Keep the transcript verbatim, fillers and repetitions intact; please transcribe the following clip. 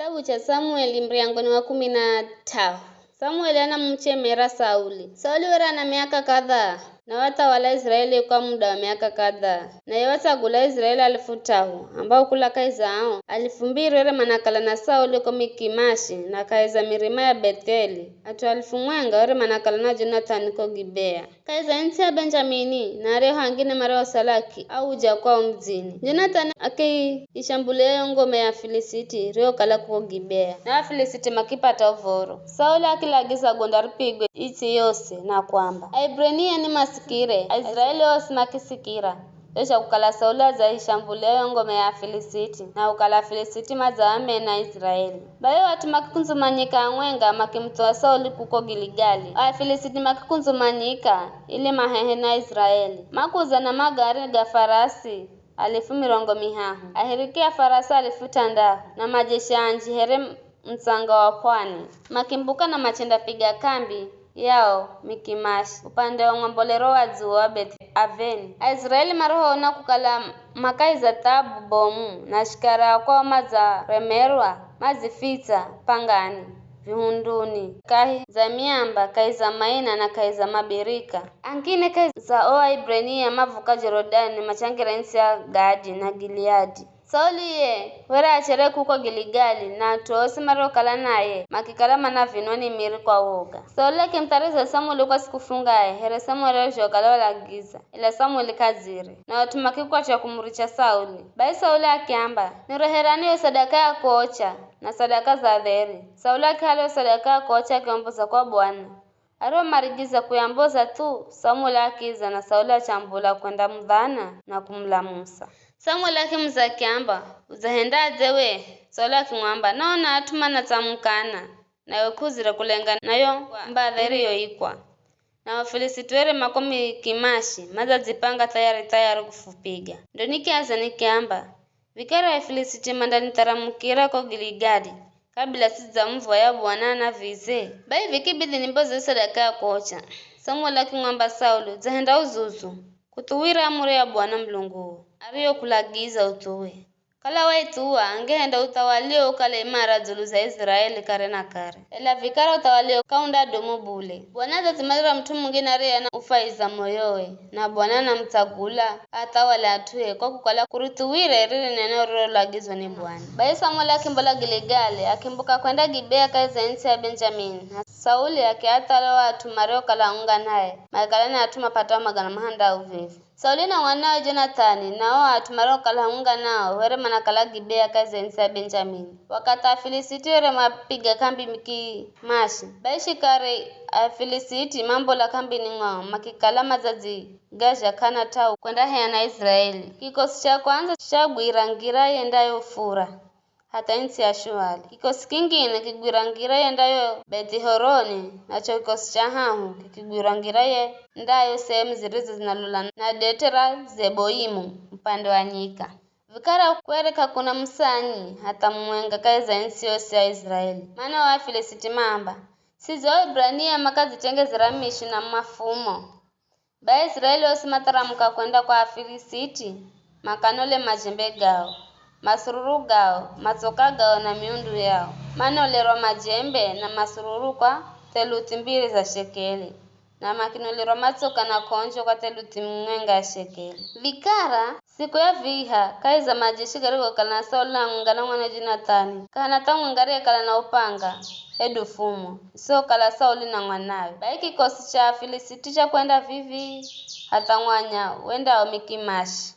Kitabu cha Samueli, mriangoni wa kumi na t'ahu. Samueli anamuchemera Sauli. Sauli were ana miaka kadhaa, na wathawala Israeli kwa muda wa miaka kadhaa. Naye watsagula Israeli alifu t'ahu, ambao kula kahi za ao, alifu mbiri were manakala na Sauli ko Mikimashi, na kahi za mirima ya Betheli, at'u alifu mwenga were manakala na Jonathani ko Gibea. Kahi za ntsi ya Benjamini, na aryahu angine mariosalaki auja kwao mudzini. Jonathani akiishambulia yo ngome ya Afilisiti iriyokala kuko Gibea, na Afilisiti makipata uv̱oro. Sauli akilagiza gonda ripigwe its'i yose na kwamba, "Aebrania nimasikire." Aisraeli osi makisikira zho zha kukala Sauli adzaishambulia yo ngome ya Afilisiti, na kukala Afilisiti madzaamena Aisraeli. Bai o at'u makikundzumanyika amwenga makimuthuwa Sauli kuko Giligali. O Afilisiti makikundzumanyika ili mahehe na Aisraeli. Makuza na magari ga farasi alifu mirongo mihahu, ahiriki a farasi alifu t'andahu, na majeshi anji here mutsanga wa pwani. Makimbuka na machendapiga kambi yao Mikimashi, upande wa mwambolero wa dzuwa wa Beth-aveni. Aisraeli marihoona kukala ma kahi za thabu bomu, na shikari a kwao madzaremerwa, madzifitsa pangani, vihunduni, kahi za miamba, kahi za maina, na kahi za mabirika. Angine kahi za o Aebrania mavuka Jorodani machangira ntsi ya Gadi na Giliadi. Sauli ye were achere kuko Giligali, na at'u osi mariokala naye makikala manavinwa ni miri kwa woga. Sauli akimuthariza Samueli kwa siku fungahe, here Samueli arizhokala walagiza, ela Samueli k'adzire, na at'u makikwatya kumuricha Sauli. Bai Sauli akiamba, "Nireherani yo sadaka ya kuocha na sadaka za dheri." Sauli akihala yo sadaka ya kuocha akiomboza kwa Bwana. Arihomarigiza kuyamboza thu, Samueli akiza na Sauli achambula kwenda mudhana na kumulamusa. Samueli akimuza akiamba, "Udzahendadze we?" Sauli akimwamba, "Naona at'u manatsamukana, nawe k'uzire kulenga nayo mbadha iriyoikwa. Na Afilisiti were mako Mikimashi, madzadzipanga thayari thayari kufupiga. Ndo nikiaza nikiamba, 'Vikara Afilisiti mandanitharamukira ko Giligadi, kabila sidzamuvoya Bwana anavize?' Bai vikibidi nimboze sadaka ya kuocha." Samueli akimwamba Sauli, "Udzahenda uzuzu, kuthuwira amuri ya Bwana Mulunguwo, ariyokulagiza uthuwe. Kala waithuwa, angehenda uthawalio ukale imara dzulu za Israeli kare na kare. Ela vikara uthawalio k'aundadumu bule. Bwana adzadzimalira mut'u mungine ariye anaufwahiza moyowe, na Bwana anamutsagula athawale at'ue, kwa kukala kurithuwire riri neno rirolagizwa ni Bwana." Bai Samueli akimbola Giligali, akimbuka kwenda Gibea kahi za ntsi ya Benjamini, na Sauli akiathala o at'u mariokala haunga naye, makikala ni at'u mapatao magana mahandau vivi. Sauli na mwanawe Jonathani, na o at'u mariokala haunga nao, were manakala Gibea kahi za ntsi ya Benjamini. Wakathi Afilisiti were mapiga kambi Mikimashi. Bai shikari Afilisiti mambola kambini mwao, makikala madzadzigazha k'ana t'ahu kwenda heya na Israeli. Kikosi cha kwandza chagwira ngira yendayo Fura, hatha ntsi ya Shuali. Kikosi kingine kigwira ngira yendayo Bethihoroni, nacho kikosi cha hahu kikigwira ngira yendayo sehemu zirizo zinalola na dete ra Zeboimu upande wa nyika. Vikara kwere k'akuna musanyi hatha mumwenga kahi za ntsi yosi ya Israeli, mana o Afilisiti maamba, "Siswi Aebrania makadzitengezera mishi na mafumo." Bai Aisraeli osi matharamuka kwenda kwa Afilisiti, makanole majembe gao, masururu gao, matsoka gao na miundu yao. Manolerwa majembe na masururu kwa theluthi mbiri za shekeli, na makinolerwa matsoka na k'onjo kwa theluthi mwenga ya shekeli. Vikara siku ya viha, kahi za majeshi garigokala na Sauli na hamwenga na mwana Jonathani, k'ahana tha mwenga ariyekala na upanga hedu fumo, isihokala Sauli na mwanawe. Bai kikosi cha Afilisiti chakwenda vivii hatha mwanya wendao Mikimashi.